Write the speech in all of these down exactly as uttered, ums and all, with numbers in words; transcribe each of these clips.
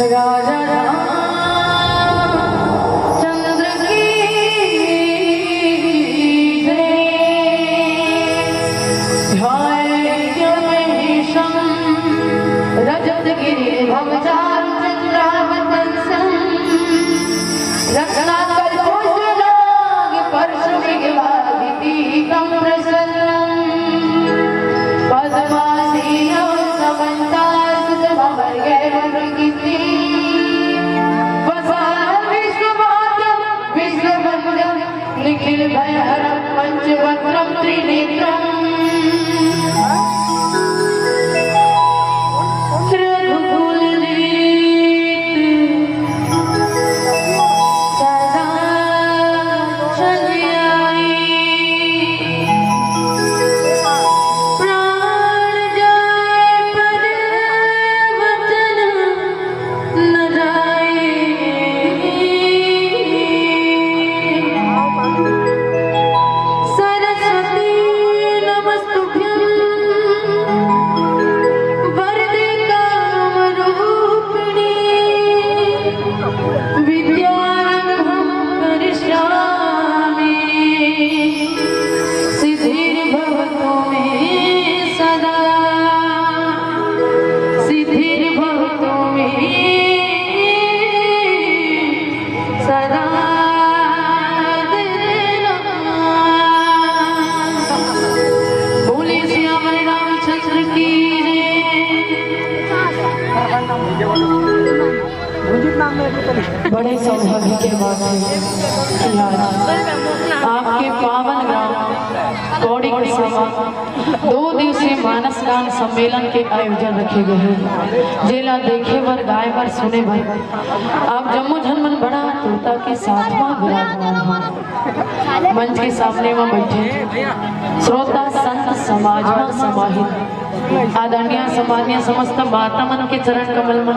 राजा रामचंद्र की जय। ध्यायेत्यमहेशं रजतगिरिभवचारुचन्द्रावतंसम्। रत्नाकल्पोज्ज्वलाङ्गपार्श्वमिवाभिभीतं प्रसन्नम्। पद्मासीनं समन्तासुतममर्गैरवरुन्धे। वसानं विश्वमाद्यं विश्ववन्द्यं निखिलभयहरं पञ्चवक्त्रं त्रिनेत्रम्। रघुकुलनीत सदा चल आई। प्राण जाए पर वचन न जाए। सरस्वती नमस्तुभ्यं वरदे कामरूपिणी। विद्यारम्भं करिष्यामि सिद्धिर्भवतु मे सदा। सिद्धिर्भवतु मे सदा। बोले सियावर रामचंद्र की जय। बड़े सौभाग्य के बात है कि आज आपके पावन ग्राम कौड़ी कुसवा दो दिवसीय मानस गान सम्मेलन के आयोजन रखे गए हैं, जेला देखे बर, गाए बर, सुने बर आप जम्मो झन मन बड़ा आतुरता के साथ म विराजमान हो। मंच के सामने म बैठे श्रोता संत समाज म समाहित आदरणीय सम्माननीय समस्त माता मन के चरण कमल म,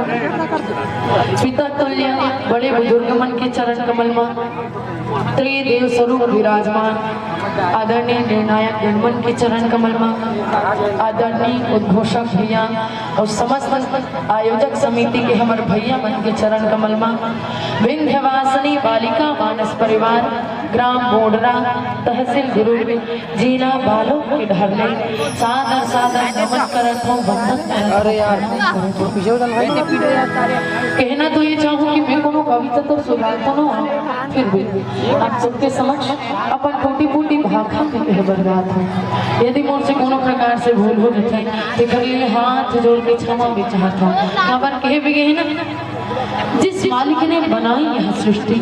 पिता तुल्य बड़े बुजुर्ग मन के चरण कमल म, त्रिदेव स्वरूप विराजमान आदरणीय निर्णायक गणमन के चरण कमल म, आदरणीय उद्घोषक भैया और समस्त आयोजक समिति के हमर भैया मन के चरण कमल म, विंध्यवासिनी बालिका मानस परिवार, ग्राम बोडरा, तहसील गुरूर, जिला बालोद के डहर ले सादर सादर नमन करत हूँ, वंदन करत हूँ, अरे यार, प्रणाम करत हूँ। पीछे हो जाना भाई। कहना तो ये चाहूँ कि मैं कोनो कविता तो सुनाता ना हूँ, फिर भी आप सबके समक्ष अपन टूटी फूटी भाखा में कहे बर जात हूँ। यदि मोर से कोनो प्रकार से भूल हो जाथे, तेकर लिए हाथ जोड़ के क्षमा भी चाहत हूँ। काबर कहे भी गए ना, जिस मालिक ने बनाई यह सृष्टि,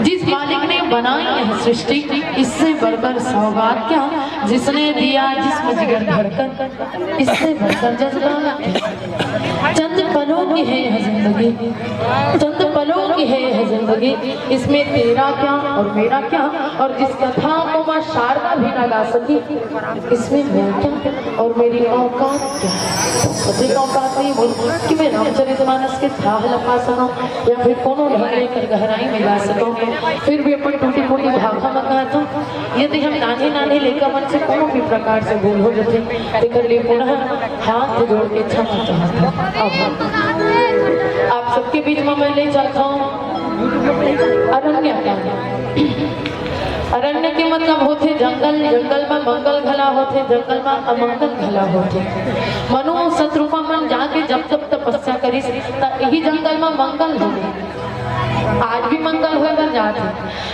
जिस मालिक ने बनाई यह सृष्टि, इससे बढ़कर सौगात क्या, जिसने दिया जिस्म जिगर धड़कन, इससे बढ़कर जज्बात क्या। चंद पलों की है यह जिंदगी, चंद पलों की है यह जिंदगी, इसमें तेरा क्या और मेरा क्या, और जिस कथा को माँ शारदा भी ना गा सकी, इसमें मैं क्या और मेरी औकात क्या? मुझे औकात नहीं बोल कि मैं रामचरितमानस के थाह लपा सकूं या फिर कोनो ढंग लेकर गहराई में जा सकूं, फिर भी अपन टूटी फूटी भाखा में कहता हूँ। यदि हम नान्हे नान्हे लइका मन से कोनो भी प्रकार से भूल हो जाथे, तेकर लिए पुनः हाथ जोड़ के क्षमा चाहत हूँ। अब आप सबके बीच में मैं ले चलता हूँ अरण्य कांड। अरण्य के मतलब होथे जंगल, जंगल में मंगल घला होथे, जंगल में अमंगल घला होथे। मनु अउ शतरूपा मन जाके जब तब तपस्या करिस, त इही जंगल में मंगल होगे। आज भी मंगल होए बर जात हे।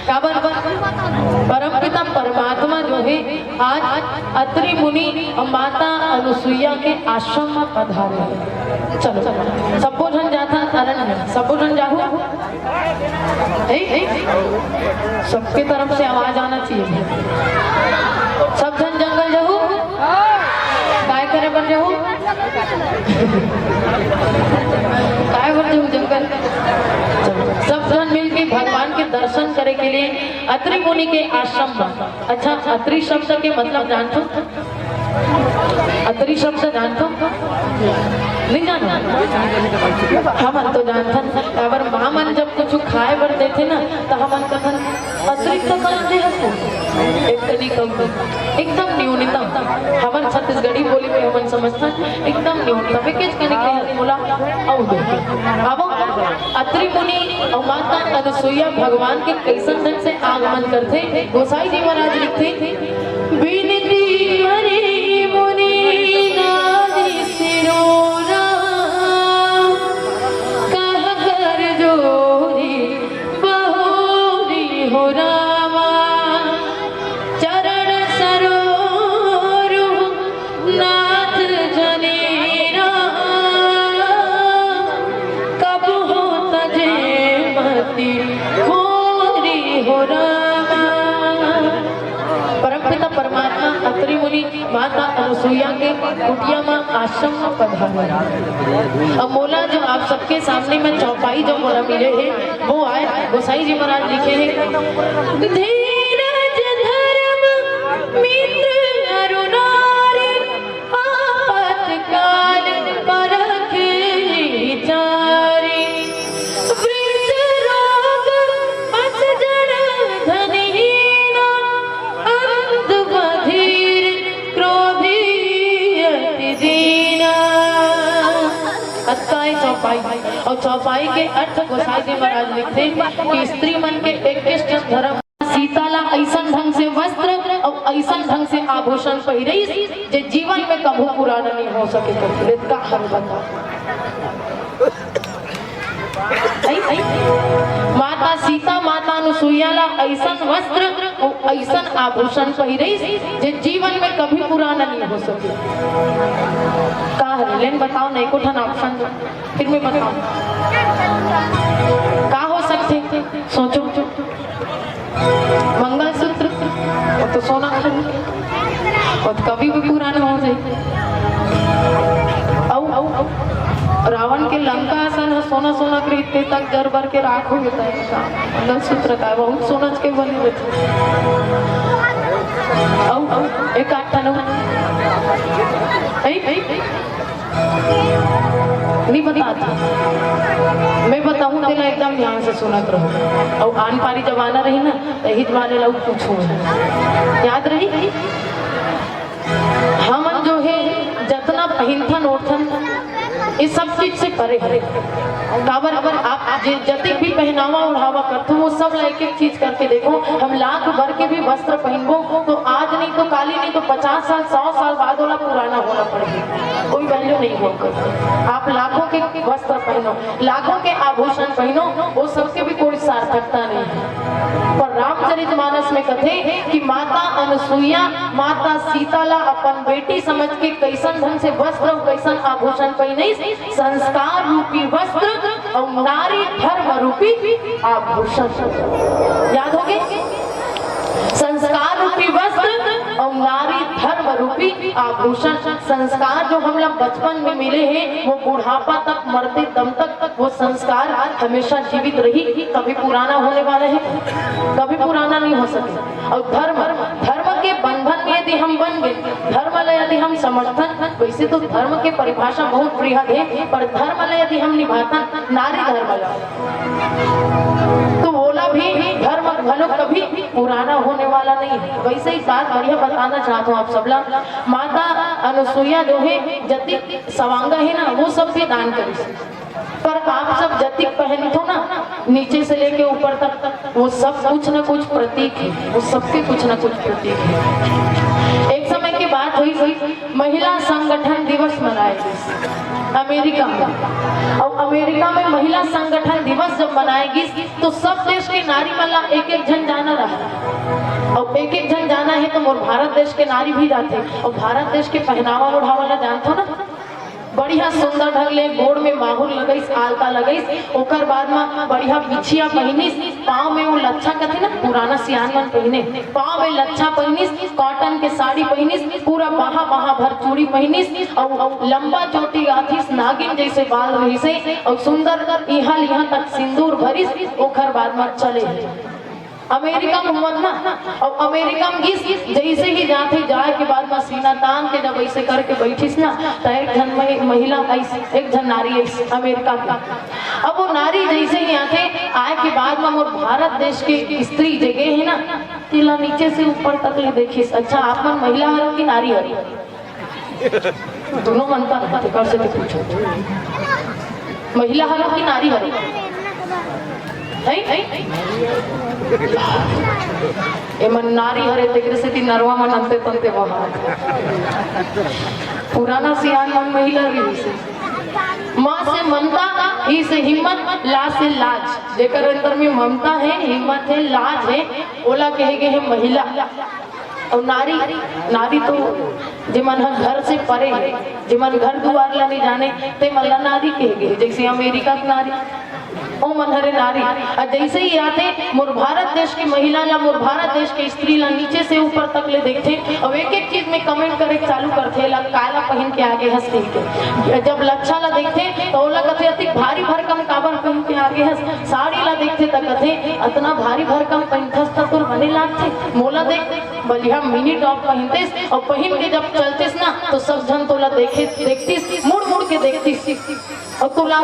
काबर? परमपिता परमात्मा जो हे, आज अत्रि मुनि अउ माता अनुसुईया के आश्रम में पधारे। चलो, सबो झन जाथन अरण्य, सबो झन जाहू। ए, ए, सबके तरफ से आवाज आना चाहिए। सब झन जंगल जाहू? काय करे बर जाहू? काय बर जाहू जंगल? सब झन मिलके भगवान के दर्शन करे के लिए अत्रि मुनि के आश्रम में। अच्छा, अत्रि शब्द के मतलब जानथो? अत्रि शब्द जानथो? नहीं जाना। हमन तो जानथन, काबर माँ मन जब कुछ खाए बर देथे ना, तो हमन कथन, "अतिरिक्त तो कर दे हस, एक कनी कम।" एकदम न्यूनतम। हमन छत्तीसगढ़ी बोली में हमन समझथन, एकदम न्यूनतम। एकेच कनी के मोला अउ दे। अब अत्रि मुनि अउ माता अनुसुईया भगवान के कइसन ढंग से आगमन करथे, गोसाई जी महाराज लिखथे, बिनती करे मुनि नारी सिरोरा, कह कर जोरी बहोरी हो रामा, चरण सरोरु नाथ जनेरा, कबहु तजे मति मोरी हो रामा। परमपिता परमात्मा अत्रि मुनि माता अनुसुईया के कुटिया म आश्रम म पधारे। अब मोला जो आप सबके सामने में चौपाई जो मोला मिले हे, वो आय गोसाई जी महाराज लिखे हे, धीरज धर्म मित्र नर नारी, आपत काल परखे विचारी। वृद्ध रोग अस जन धन हीना, अंध बधिर क्रोधी अति दीना। अतका ए चौपाई। अउ चौपाई के अर्थ गोसाई जी महाराज लिखथे कि स्त्री मन के एक ठन धर्म। सीता ला अइसन ढंग से वस्त्र अउ अइसन ढंग से आभूषण पहिरइस, जे जीवन में कभू पुराना नइ हो सके। कहिथे, का हल बताओ? अई, अई। माता सीता, माता अनुसुईया ला अइसन वस्त्र अउ अइसन आभूषण पहिरइस, जे जीवन में कभी पुराना नइ हो सके। का हरे? लेन बताओ ना, एको ठन option दो, फिर मैं बताऊं। का हो सकथे? सोचो। मंगलसूत्र, वो तो सोना का है, वो तो कभी भी पुराना हो जाए। अउ, अउ, रावण के लंका असन ह सोना सोना के रहिथे, तक जर बर के राख हो जाता है। मंगलसूत्र का बहुत सोना के बने रहथे। अउ, अउ, एक आठ ठन अउ। ऐ, ऐ, नहीं बतात। मैं बताहूँ तेला, एकदम ध्यान से सुनत रहो। अउ आन पारी जब आना रही ना, त इही जमाने ला पूछूँ। याद रही? हमन जो हे, जतना पहिनथन ओढ़थन, ये सब चीज से परे हे। काबर, आप जे जतिक भी पहनावा ओढ़ावा करथो, वो सब ला एक एक चीज करके देखो। हम लाख भर के भी वस्त्र पहिनबो, तो आज नहीं तो काली नहीं तो पचास साल, सौ साल बाद ओला पुराना होना पड़ही। कोई value नहीं हो ओकर। आप लाखों के वस्त्र पहिनो, लाखों के आभूषण पहिनो, वो सबके भी कोई सार्थकता नहीं है। पर रामचरितमानस में कथे कि माता अनुसुईया, माता सीता ला अपन बेटी समझ के कइसन ढंग से वस्त्र अउ कइसन आभूषण पहिनइस, संस्कार रूपी वस्त्र अउ नारी धर्म रूपी आभूषण। याद होगे? संस्कार रूपी वस्त्र अउ नारी धर्म रूपी आभूषण। संस्कार जो हमला बचपन में मिले हे, वो बुढ़ापा तक, मरते दम तक, तक वो संस्कार हमेशा जीवित रही, कभी पुराना होने वाला है, कभी पुराना नहीं हो सके। अउ धर्म, धर्म के बंधन में यदि हम बन गए, धर्म ला यदि हम समझथन, वैसे तो धर्म के परिभाषा बहुत बृहद है, पर धर्म ला यदि हम निभाथन, नारी धर्म ला, तो ओला भी धर्म घलो कभी पुराना होने वाला नहीं है। वैसे ही बात बढ़िया बताना चाहत हूँ आप सबला। माता अनुसुईया जो है, जतिक सवांगा है ना, वो सब भी दान करिस। पर आप सब जतिक पहनथो ना, नीचे से लेके ऊपर तक, वो सब कुछ ना कुछ प्रतीक है, वो सबके कुछ ना कुछ प्रतीक है। एक समय की बात हुई, महिला संगठन दिवस मनाए गिस अमेरिका में। अउ अमेरिका में महिला संगठन दिवस जब मनाए गिस, तो सब देश के नारी मन ला एक एक झन जाना रहा। अउ एक एक झन जाना है, तो मोर भारत देश के नारी भी जाथे। अउ भारत देश के पहनावा ओढ़ावा ला जानथो ना, बढ़िया सुंदर ढंग ले गोड़ में माहुर लगइस, आलता लगइस, ओकर बाद म बढ़िया बिछिया पहिनिस, पाँव में वो लच्छा कथे ना, पुराना सियान मन पहिने, पाँव में लच्छा पहिनिस, cotton के साड़ी पहिनिस, पूरा बाहा, बाहा भर चूड़ी पहिनिस, अउ, अउ लंबा चोटी गाथिस, नागिन जैसे बाल रहिसे, अउ सुंदर इहाँ लिहाँ तक सिंदूर भरिस, ओकर बाद म चले। अमेरिका में होवत ना, अउ अमेरिका में गिस, जइसे ही जाथे, जाए के बाद म सीना तान के जब अइसे करके बइठिस ना, त एक झन महि-, महिला अइस, एक झन नारी अइस अमेरिका के। अब वो नारी जइसे ही आथे, आए के बाद म मोर भारत देश के स्त्री जे गे हे ना, तेला नीचे से ऊपर तक ले देखिस। अच्छा, आप मन महिला हरो कि नारी हरो? दोनों मन का तेकर से तो पूछो, महिला हरो कि नारी हरो? हैं? एमन नारी हरे, तेकरे सेती नरवा मन अंते तंते बहा। पुराना सियान मन महिला रहिस हे। म से ममता, इ से हिम्मत, ला से लाज। जेकर अंदर में ममता हे, हिम्मत हे, लाज हे, ओला कहे गे हे महिला। अउ नारी, नारी तो जेमन ह घर से परे हे, जेमन घर दुवार ला नइ जाने, ते मन ला नारी कहे गे हे। जइसे अमेरिका के नारी, ओ मन हरे नारी। अउ जइसे ही आथे, मोर भारत देश के महिला ला, मोर भारत देश के स्त्री ला नीचे से ऊपर तक ले देखथे, अउ एक-एक चीज में comment करे के चालू करथे, ला काला पहिन के आगे हस कहिके। जब लच्छा ला देखथे, त ओला कथे, "अतिक भारी भरकम काबर पहिन के आगे हस?" साड़ी ला देखथे, त कथे, "अतना भारी भरकम पहिनथस, त तोर बने लागथे, मोला देख।" बढ़िया mini top पहिनतिस, अउ पहिन के जब चलतिस ना, तो सब झन तोला देखे, देखतिस, मुड़ मुड़ के देखतिस, अउ तोला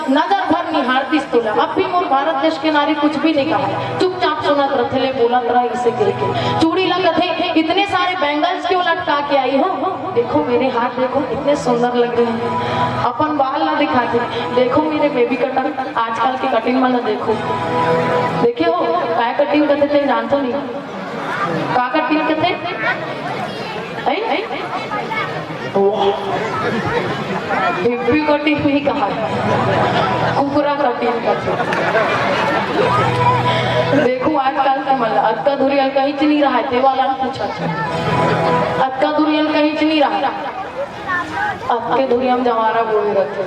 नजर भर निहारतिस तोला। अब भी मोर भारत देश के नारी कुछ भी नहीं कहा, चुपचाप सुनत रथे, ले बोलत रह इसे कह के। चूड़ी ला कथे, "इतने सारे bangles क्यों लटका के आई हो? देखो मेरे हाथ, देखो कितने सुंदर लग रहे हैं।" अपन बाल ला दिखाथे, "देखो मेरे baby cutter, आजकल के cutting वाला देखो।" देखे हो, काय cutting कथे ते जानथो नहीं। का cutting कथे? हैं? वाह। Hippie cutting नहीं कहा, कुकरा cutting कथे। देखो आजकल के मन ला, अतका दुरिहा ल कहीं च नहीं रहा, ते वाला ल पूछा। अतका दुरिहा ल कहीं च नहीं रहा। अतके दुरिहा म जवारा बोए रथे।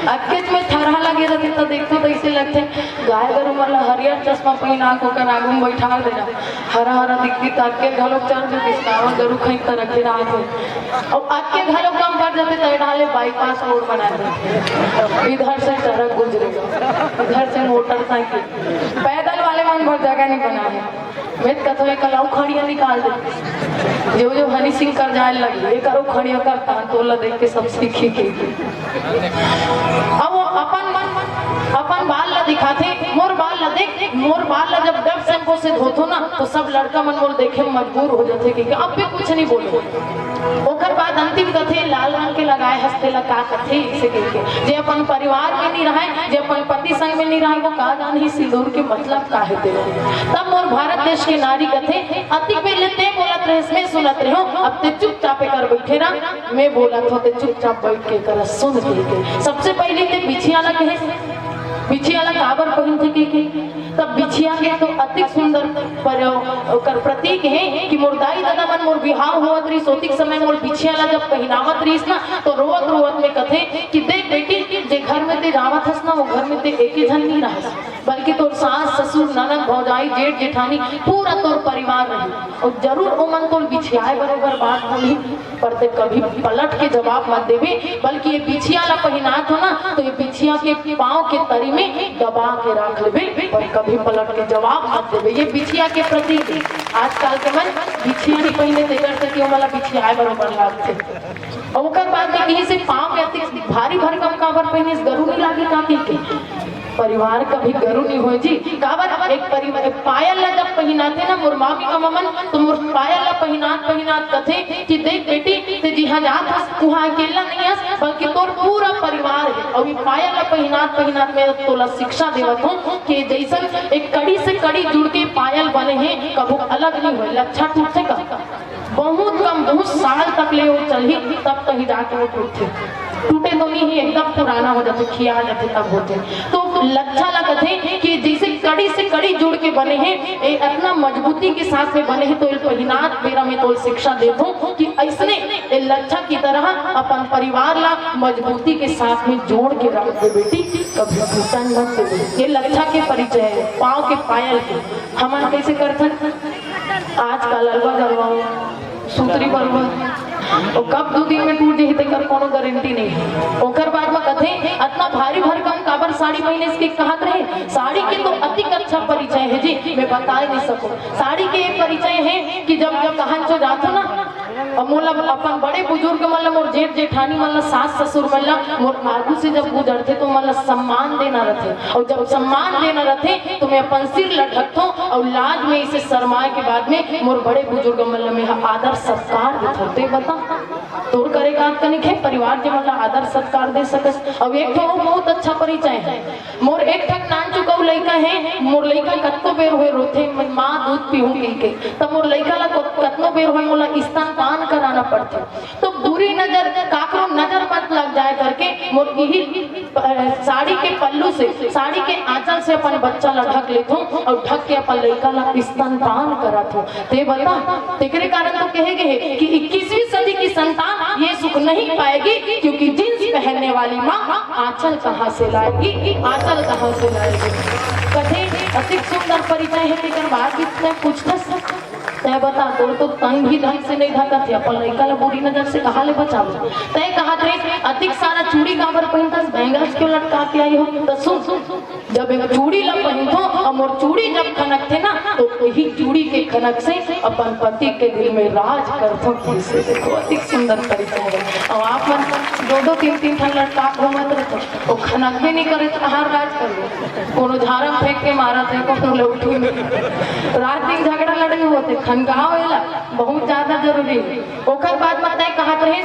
अतकेच में थरहा लगे रथे, त देखथो त अइसे लगथे, गाय गरु मन ल हरियर चश्मा पहिना के ओकर आगू म बइठा देना। हरा हरा दिखही त अतके घलोक चर देतिस, गाँव गरु खई त रखे रहत हे। अउ अतके घलोक कम पड़ जाथे, त ए डाले bypass road बना देथे। इधर से ट्रक गुजरेगा, इधर से मोटरसाइकिल, पैदल वाले मन बर जगह नहीं बना है। मैं तो कथों, एकर अउ खड़िया निकाल दे। जो जो हनी सिंह कर जाए लगी, एकर अउ खड़िया करता, तोला देख के सब सीखी के। अब वो अपन, अपन बाल ला दिखाथे, मोर बाल ला देख, मोर बाल ला जब Dove shampoo से धोथो ना, तो सब लड़का मन मोर देखे में मजबूर हो जाथे कि अब भी कुछ नहीं बोले। ओकर बाद अंतिम कथे, "लाल रंग के लगाए हस तेला का कथे?" इसे कह के, जे अपन परिवार में नहीं रहे, जे अपन पति संग में नहीं रहे, वो का जानही सिंदूर के मतलब का हे तेला। तब मोर भारत देश के नारी कथे, "अति पहले ते बोलत रहेस, मैं सुनत रहेंव, अब ते चुपचाप एकर बइठे रह, मैं बोलत हों, ते चुपचाप बइठ के एकर सुन," कह के। सबसे पहले ते बिछिया ला कहे, बिछिया ला काबर पहिनथे कह के। तब बिछिया के तो अतिक सुंदर पर-, ओकर प्रतीक हे कि मोर दाई ददा मन मोर बिहाव होवत रहिस, ओतिक समय मोर बिछिया ला जब पहिनावत रहिस ना, तो रोवत रोवत में कथे कि देख बेटी, जे घर में ते जावत हस ना, वो घर में ते एके झन नहीं रहस, बल्कि तोर सास, ससुर, ननद, भौजाई, जेठ, जेठानी, पूरा तोर परिवार रही। अउ जरूर ओमन तोर बिछियाए बरोबर बात बोलही, पर ते कभी पलट के जवाब मत देबे, बल्कि ये बिछिया ला पहिनात हो ना, तो ये बिछिया के पाँव के तरी में दबा के रख लेबे, पर कभी पलट के जवाब मत देबे। ये बिछिया के प्रतीक हे। आजकल के मन बिछिया नहीं पहिने, तेकर से कि ओमन ला बिछियाए बरोबर लागथे। अउ ओकर बाद में कहीं से पाँव में अतिक भारी भरकम काबर पहिने, गरु नहीं लागे का कह के? परिवार कभी गरु नहीं होय जी। काबर एक परिवार, एक पायल ला जब पहिनाथे ना मोर मामी मामा मन, तो मोर पायल ला पहिनात पहिनात कथे कि देख बेटी, ते जिहाँ जात हस, उहाँ अकेला नहीं हस, बल्कि तोर पूरा परिवार हे। अउ ये पायल ला पहिनात पहिनात मैं तोला शिक्षा देवत हों कि जइसन एक कड़ी से कड़ी जुड़ के पायल बने हे, कभू अलग नहीं होय। लच्छा टूटथे का? बहुत कम, बहुत साल तक ले वो चलही, तब कहीं जाके वो टूटथे। टूटे तो नहीं ही, एकदम पुराना हो जाथे, खिया जाथे, तब होथे। तो लच्छा ला कथे कि जइसे कड़ी से कड़ी जुड़ के बने हे, ए अतना मजबूती के साथ में बने हे, तो ए पहिनात बेरा में तो शिक्षा देथों कि अइसने ए लच्छा की तरह अपन परिवार ला मजबूती के साथ में जोड़ के रख दे बेटी, कभी टूटन मत दे। ये लच्छा के परिचय हे, पाँव के पायल के। हमन कइसे करथन? आजकल अलवा गलवा, सुतरी बरुआ, वो कब दू दिन में टूट जाही, तेकर कोनो गारंटी नहीं हे। ओकर बाद में कथे, "अतना भारी भरकम काबर साड़ी पहिने के कहत रहे। साड़ी के तो अतिक अच्छा परिचय हे जी, मैं बताए नहीं सकूं। साड़ी के ये परिचय हे कि जब, जब कहाँ चो जाथो ना, अउ मोला अपन बड़े बुजुर्ग मन ला, मोर जेठ जेठानी मन ला, सास ससुर मन ला, मोर आगू से जब गुजरथे तो मन ला सम्मान देना रथे, अउ जब सम्मान देना रथे तो मैं अपन सिर ला ढकथों अउ लाज में इसे शर्माए के बाद में मोर बड़े बुजुर्ग मन ला मैं आदर सत्कार देथों। ते बता, तोर करे का कनिक हे परिवार जे मन ला आदर सत्कार दे सकस। अउ एक ठो अउ बहुत अच्छा परिचय हे। मोर एक ठक नानचुक अउ लइका हे, मोर लइका कतको बेर होय रोथे, "मैं माँ दूध पीहूं" कहिके, त मोर लइका ला कत-, कतनो बेर होय मोला स्तनपान कराना पड़थे। तो बुरी नजर, काकरो नजर मत लग जाए करके मोर इही, अ, साड़ी के पल्लू से, साड़ी के आंचल से अपन बच्चा ला ढक लेथों अउ ढक के अपन लइका ला स्तनपान कराथों। ते बता, तेकरे कारण तो कहे गए हे कि इक्कीसवीं सदी की संतान ये सुख नहीं पाएगी, क्योंकि जींस पहनने वाली माँ आंचल कहाँ से लाएगी, आंचल कहाँ से लाएगी? कथे अतिक सुंदर परिचय हे, तेकर बाद भी तैं पूछथस, तैं बता, तोर तो तन भी ढंग से नहीं ढकत हे, अपन लइका ला बुरी नजर से कहाँ ले बचाबो? तैं कहत रहे, अतिक सारा चूड़ी काबर पहिनथस, बैंगल्स क्यों लटका के आई हो? त सुन, सुन, सुन, जब एक चूड़ी ला पहिनथों अउ मोर चूड़ी जब खनकथे ना, तो यही चूड़ी के खनक से अपन पति के दिल में राज करथों। कैसे देखो, अतिक सुंदर परिचय हे। अउ आप मन दो दो तीन तीन ठन लटका घूमत रहथो, वो खनक भी नहीं करे तो कहाँ राज करबो? कोनो झाड़ा में फेंक के मारत हे, कोनो लौठी में। रात दिन झगड़ा लड़ाई होथे, खनकाओ एला, बहुत ज्यादा जरूरी हे। ओकर बाद म तैं कहत रहे,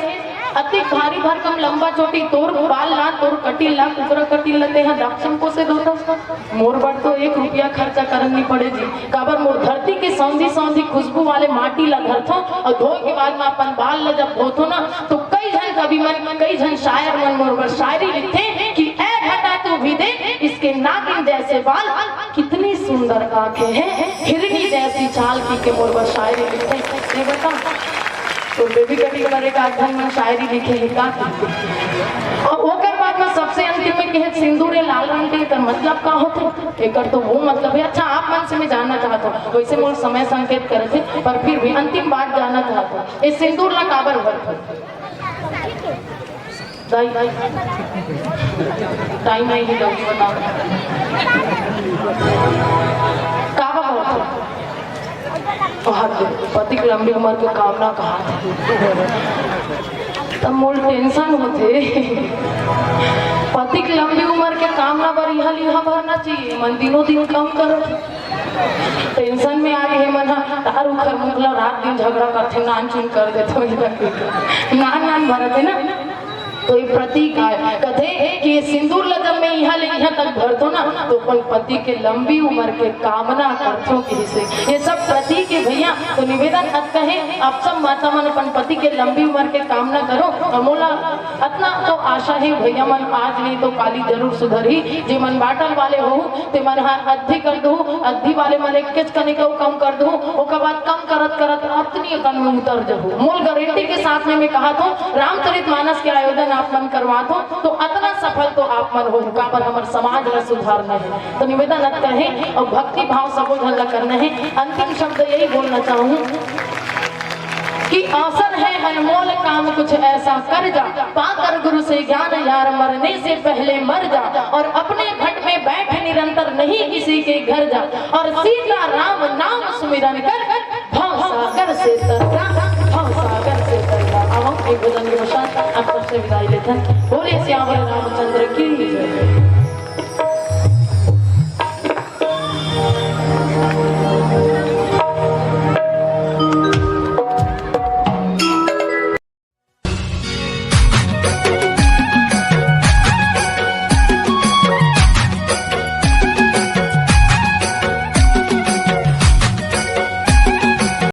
अतिक भारी भरकम लंबा चोटी, तोर बाल ला, तोर कटिल ला, कुकरा कटिल ला, तेहा दक्षिण कोसे धोथस। मोर बर तो एक रुपया खर्चा करन नहीं पड़े जी, काबर मोर धरती के सौंधी सौंधी खुशबू वाले माटी ला धरथों अउ धोए के बाद म अपन बाल ला जब धोथों ना, तो कई झन कवि मन, कई झन शायर मन मोर बर शायरी लिखथे कि "ए घटा तू भी देख, इसके नागिन जैसे बाल, कितनी सुंदर आंखें हैं, हिरनी जैसी चाल" कहिके मोर बर शायरी लिखथे। ये बता, तो बेबी कटिंग बर एक आध झन मन शायरी लिखे हे का? अउ ओकर बाद म सबसे अंतिम में कहे, "सिंदूर ये लाल रंग के, एकर मतलब का होथे?" एकर तो वो मतलब हे। अच्छा, आप मन से मैं जानना चाहत हूँ, वैसे मोर समय संकेत करत हे, पर फिर भी अंतिम बात जानना चाहत हूँ, ये सिंदूर ला काबर भरथे? दाई, टाइम नहीं हे, जल्दी बताओ। काबर भरथे? बहुत पति के लंबी उम्र के कामना कहा। तब मोल टेंशन होथे। पति के लंबी उम्र के कामना बर इहा लिहा भरना चाहिए, मन दिनों दिन कम करो। टेंशन में आ गए मन ह, तार उखर मुखला रात दिन झगड़ा करथे, नान चुन कर देथे, नान नान भरत हे ना। तो ये प्रतीक आय, कथे कि ये सिंदूर ला जब मैं इहाँ ले इहाँ तक भरथों ना, तो अपन पति के लंबी उम्र के कामना करथों किहिसे। ये सब प्रतीक हे भैया। तो निवेदन अतका हे, आप सब माता मन अपन पति के लंबी उम्र के कामना करो। अउ मोला अतना तो आशा हे भैया मन, आज नहीं तो काली जरूर सुधरही। जे मन बाटल वाले हो, ते मन ह अद्धी कर दो, अद्धी वाले मन एक कनिकऊ कम कर दो, ओकर बाद कम करत करत अतनी अकन में उतर जहू। मोल गारंटी के साथ में मैं कहत हूँ, रामचरित मानस के आयोजन आप मन करवात हो, तो अतना सफल तो आप मन हो, काबर हमर समाज ला सुधारना हे। तो निवेदन अतका हे, अउ भक्ति भाव सबो झन ला करना हे। अंतिम शब्द यही बोलना चाहूँ कि अवसर है अनमोल, काम कुछ ऐसा कर जा, पाकर गुरु से ज्ञान यार, मरने से पहले मर जा, और अपने भट में बैठ निरंतर, नहीं किसी के घर जा, और सीता राम नाम सुमिरन कर, भव सागर से तर जा, भव सागर से तर जा। अब हम एक भजन के पश्चात आप सबसे विदाई लेते हैं। बोलिए सियावर रामचंद्र की जय।